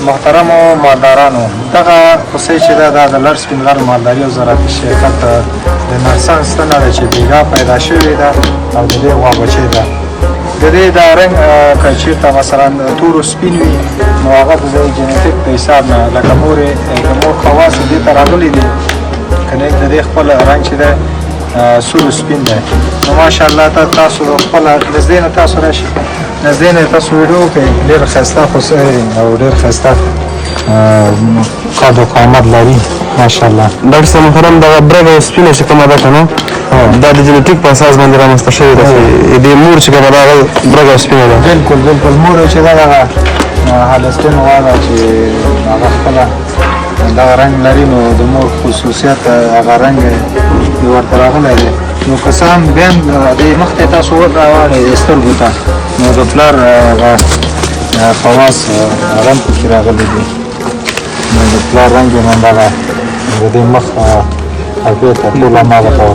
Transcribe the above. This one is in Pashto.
محترمو مالدارانو، دغه هوسۍ چې ده، دا د لړ سپین غر مالداري او زراعتي شرکت د نرسان ستنه ده چې بیګا پیدا شوې ده او د دې غوا بچی ده. د دې دا رنګ که چېرته مثلا تور او سپین وي، نو هغه د جنیټیک په حساب نه، لکه مور یې، د مور خواص دې ته راغلي دي، که نه د دې خپل رنګ چې دی سور او سپین دی. نو ماشاءالله، ته تاسو خپله نږدې نه، تاسو راشئ نږدې نه، تاسو ویډیو وکړئ. ډېر ښایسته هوسۍ او ډېر ښایسته قد و قامت لري، ماشاءالله. ډاکټر صاحب محترم، دغه برګه او سپینه چې کومه ده که نه، دا د جنیټیک په اساس باندې رامنځته شوې ده چې د مور چې کومه ده، هغه برګه او سپینه ده. بالکل، مور چې ده دغه هالستین غوا ده چې هغه خپله دغه رنګ لري، نو د مور خصوصیت هغه رنګ یې ورته راغلی دی. نو که څه هم بیا هم د مخ ته تاسو راواړئ سترګو ته، نو د پلار هغه خواص رنګ پکې راغلي دي. نو د پلار رنګ یې همدغه د دې مخ هګۍ ته ټول هماغه ته.